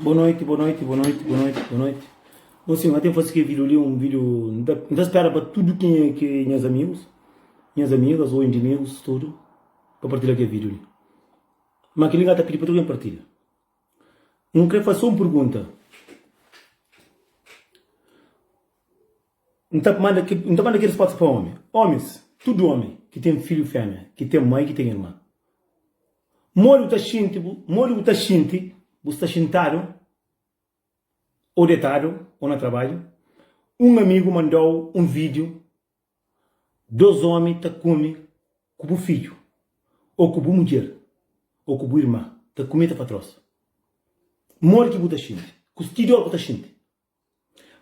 Boa noite, boa noite, boa noite, boa noite, boa noite. Bom, sim, eu tenho fazer aquele vídeo ali, um vídeo. Não tá espera para tudo que, que meus amigos, minhas amigas ou inimigos, tudo, para partilhar aquele vídeo ali. Mas aquele gato pedir para tudo quem partilha. Não quero fazer só uma pergunta. N ta manda ki, N ta manda ki resposta pa omi. Omis, tudu omi ki ten filhu femia, ki ten mai, ki ten irma. Modi bu ta xinti, modi bu ta xinti bu sta xintadu o detadu o na trabadju, un amigu mandau un vidiu dos omi ta kume ku bu fidju o ku bu mudjer o ku bu irma ta kume ta fatrosa. Modi ki bu ta xinti? Ku ki dor bu ta xinti?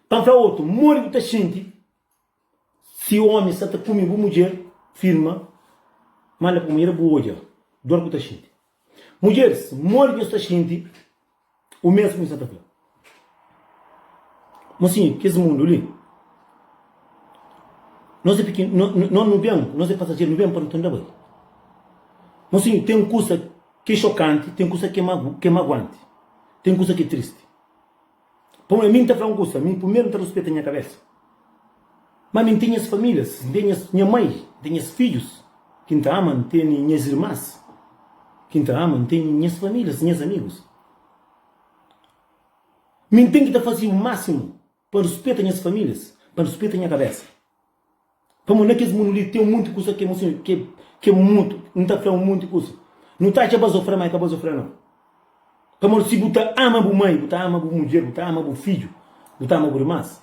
Pa N fla otu, modi bu ta xinti si omi sta ta kume bu mudjer? Firma, manda pa mudjer bu odja dor ku ta xinti. Mudjeris, modi ki nhos ta xinti o mesmu ki N sta ta fla? Mosinhu, kes mundu li, nos é pikin, no nu ben, nos é pasajeru, nu ben pa nu ta bai. Mosinhu, ten kusa ki é xokanti, ten kusa ki é maguanti, ten kusa ki é tristi. Pamodi ami N ta fla un kusa, mi primeru N ta ruspeta nha kabesa. Má mi N ten nhas famílias, N ten nhas, nha mai, N ten nhas fidjus ki N ta ama, N ten nhas irmas ki N ta ama, N ten nhas famílias, nhas amigus. Mi N ten ki ta faze u másimu pa ruspeta nhas famílias, pa ruspeta nha kabesa. Pamodi na kes mundu li ten un monti kusa ki é mutu, N ta fla un monti kusa. Nu ta atxa bazofré, má é ka bazofré nau. Pamodi si bu ta ama bu mai, bu ta ama bu mudjer, bu ta ama bu fidju, bu ta ama bu irmans.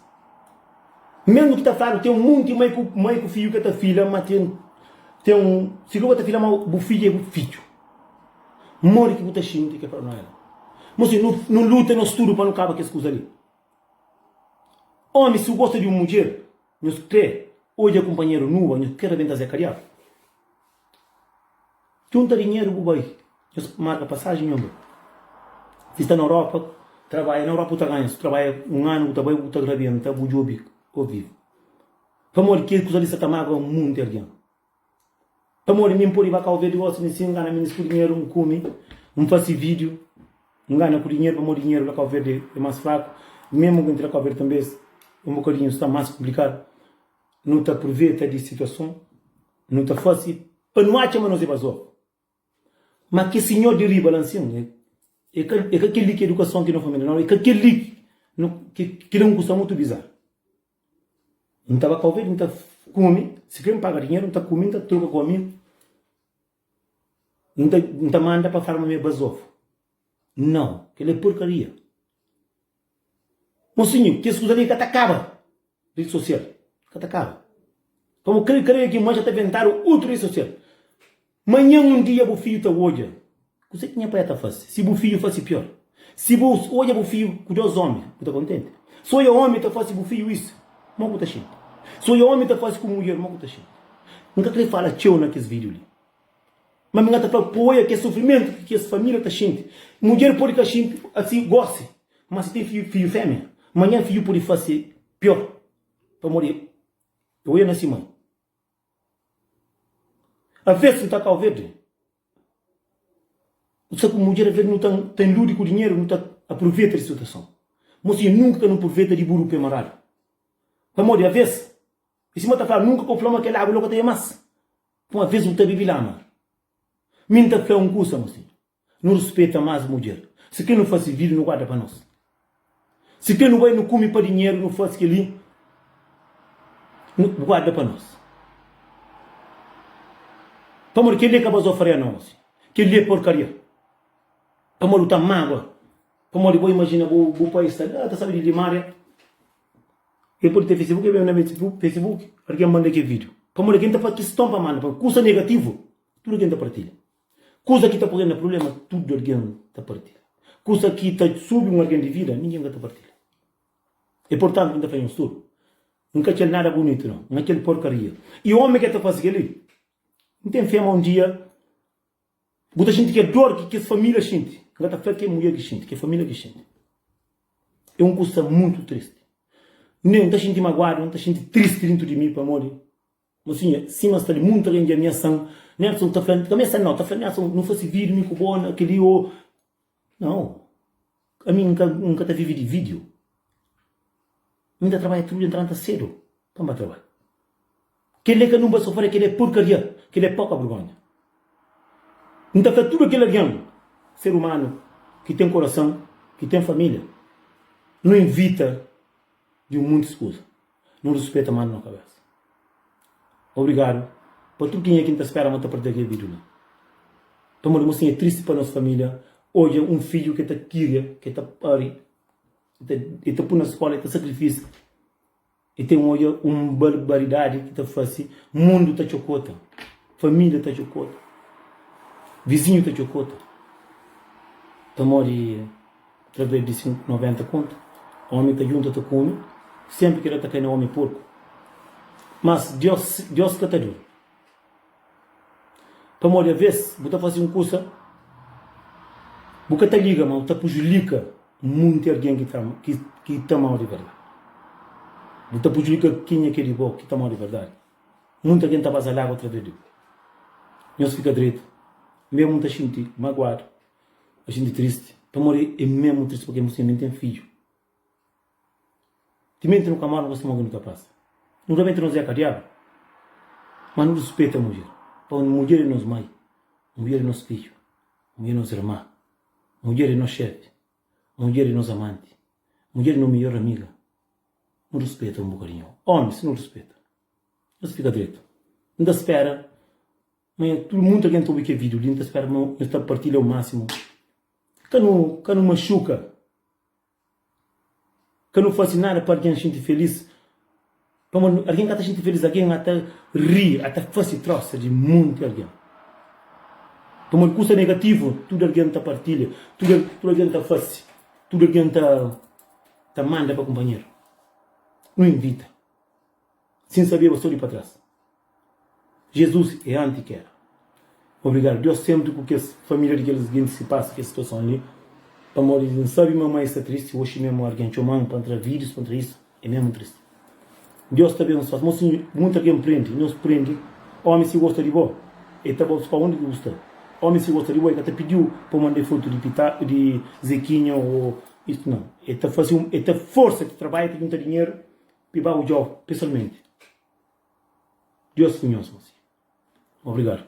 Mésmu ki ta fladu ten un monti mai ku mai ku fidju ka ta fila, má ten ten un si bu ka ta fila má bu fidju é bu fidju. Modi ki bu ta xinti ke fla Noela? Mosi nu nu luta nos tudu pa nu kaba kes kusa li. Omi si bu gosta di un mudjer, nhos kre odja kunpanheru nua, nhos kre rabenta Zé Kadiabu. Djunta dinheru bu bai, nhos marka pasaji nhos bai. Si sta na Europa, trabadja na Europa bu ta ganha, si trabadja un anu bu ta bai bu ta rabenta bu djobi o vive. Pamodi kel kuza li sa ta magua munti algen. Pamodi mi N pode ba Kau Verdi gosi mi si N gana minis ku dinheru N kume, N fase vídiu, N gana ku dinheru pamodi dinheru la Kau Verdi é más fraku, memu ku N tra Kau Verdi tanbe un bokadinhu sta más konplikadu. Nu ta apruveta di situason, nu ta fase pa nu atxa ma nos é bazofa. Ma ke sinhor di riba la nsin, é ka é ka kel-li ki é edukason ki no família nau, é ka kel-li ki kel-li é un kusa mutu bizaru. N ta ba Kau Verdi, N ta kume, si kre N paga dinheru, N ta kume, N ta troka ku amigu, N ta N ta manda pa fala ma mi é bazofu. Nau, kel-li é porkaria. Mosinhu, kes kuza li ka ta kaba. Redi sosial ka ta kaba. Pamodi kada kada dia ki manxa ta inventadu utru redi sosial. Manhan un dia bu fidju ta odja kuzê ki nha pai ta fase. Si bu fidju fase pior. Si bu odja bu fidju ku dos omi, bu ta kontenti? Si odja omi ta fase bu fidju isu, mo ku ta xinti? Si odja omi ta fase ku mudjer, mo ku ta xinti? N ka kre fala txeu na kes vídiu li. Ma mi N ka ta fla pa odja kes sufrimentu ki kes família ta xinti. Mudjer pode ka xinti asi gosi, ma si ten fidju fémia, manhan fidju pode fase pior. Pamodi e odja na si mai. Aves nu ta Kau Verdi, nu sta ku mudjer, aves nu ta iludi ku dinheru, nu ta apruveta di situason. Mosinhu, nunka ka nu apruveta di buru pe maradu. Pamodi aves, e sima ta fla, nunka ka bu fla ma kel agu la ka ta ben mas. Pon aves bu ta bibi lama. Mi N ta fla un kusa, mosinhu. Nu ruspeta más mudjer. Si kre nu fase vídiu nu guarda pa nos. Si kre nu bai nu kume pa dinheru nu fase kel-li nu guarda pa nos. Pamodi kel-li é ka bazofaria nau si. Kel-li é porkaria. Pamodi bu ta mágua. Pamodi bo imajina bu bu pai sta la ta sabe di limária. El pode ter Facebook, el ben na Facebook, algen manda kel vídiu. Pamodi algen ta fase kiston pa manda pa kusa negativu tudu algen ta partilha. Kuza ki ta poi na prubléma, tudu algen ta partilha. Kuza ki ta subi un algen di vida, ningen ka ta partilha. É portantu ki N ta fla nhos tudu, N ka atxa-l nada bunitu nau, N atxa-l porkaria. I ómi ki ta faze kel-li, N ten fé ma un dia bu ta xinti kel dór ki kes família xinti. N ka ta fla ki é mudjer ki xinti, ki é família ki xinti. É un kusa mutu tristi. Nen N ta xinti maguadu, N ta xinti tristi dintu di mi pamodi Mosinha, sima sta li munta algen dja amiasan, Nelson ta fla, ka amiasan nau, ta fla Nelson, nu fasi vídiu mi ku bo na kel-li ô. Nau. Ami N ka N ka ta vive di video. Mi N ta trabadja tudu dia, N ta lanta sedu pa N ba trabadja. Kel-li é ka nun basofaria, kel-li é porkaria, kel-li é poka burgonha. N ta fla tudu kel algen, ser umanu, ki ten korason, ki ten família, nu invita di un muntis kuza, nu ruspeta más no kabesa. Obrigadu pa tudu kenha ki N ta spera ma ta partilha kel vídiu li. Pamodi mosinha é tristi pa nos família odja un fidju ki ta kiria, ki ta pari, ki ta pui na skola, ki ta sakrifisa. E ten odja un barbaridadi ki ta fase, mundu ta txokota, família ta txokota, vizinhu ta txokota, pamodi através di 90 kontu, omi ta djunta ta kume, senpri kila ta kai na omi porku. Mas Dios, Dios ka ta durmi. Pamodi aves bu ta fase un kusa, bu ka ta liga ma bu ta pujulika munti algen ki ta ki ta amau di verdadi. Bu ta pujulika kenha ki é di bo ki ta amau di verdadi. Munti algen ta baza lagua atraves di bo. Nhos fika dretu. Mesmu N ta xinti maguadu, N ta xinti tristi, pamodi é mesmu tristi pabia mi N ten fidju. Timenti nu ka móre, nu ka sta móre, nu ta pasa. Nu ta mete nos zé ka diabu, ma nu rispeta mudjer, pamodi mudjer é nos mai, mudjer é nos fidju, mudjer é nos irma, mudjer é nos xefi, mudjer é nos amanti, mudjer é nos midjor amiga. Nu rispeta un bokadinhu. Ómis, nu rispeta. Nhos fika dretu. N ta spera ma tudu mundu algen ta obi kel vídiu li. N ta spera ma nhos ta partilha o másimu. Ka nu, ka nu maxuka. Ka nu fase nada pa algen xinti felis, pamodi algen ka ta xinti felis, algen ata ri, ata fase trosa di monti algen. Pamodi kusa negativu tudu algen ta partilha, tudu tudu algen ta fase, tudu algen ta ta manda pa kunpanheru. Nu invita. Sin sabeba so di pa tras. Jesus é anti kera. Obrigado Deus sempre ku kes família di kelis gentis ki pasa kes situason li pamodi N sabi ma mai sta tristi oxi mesmo argen txoman pa N tra vídeos pa N tra isu é mesmo tristi Deus ta abensoas mo si muita algen prendi nhos prendi omi si gosta di bo e ta bo pa undi ki bu sta omi si gosta di bo e ka ta pidiu pa manda foto di pita di zequinha o isu não e ta fasi e ta forsa e ta trabadja ta junta dinheru pi ba odjau pesoalmenti. Deus ku nhos mosinhu. Obrigado.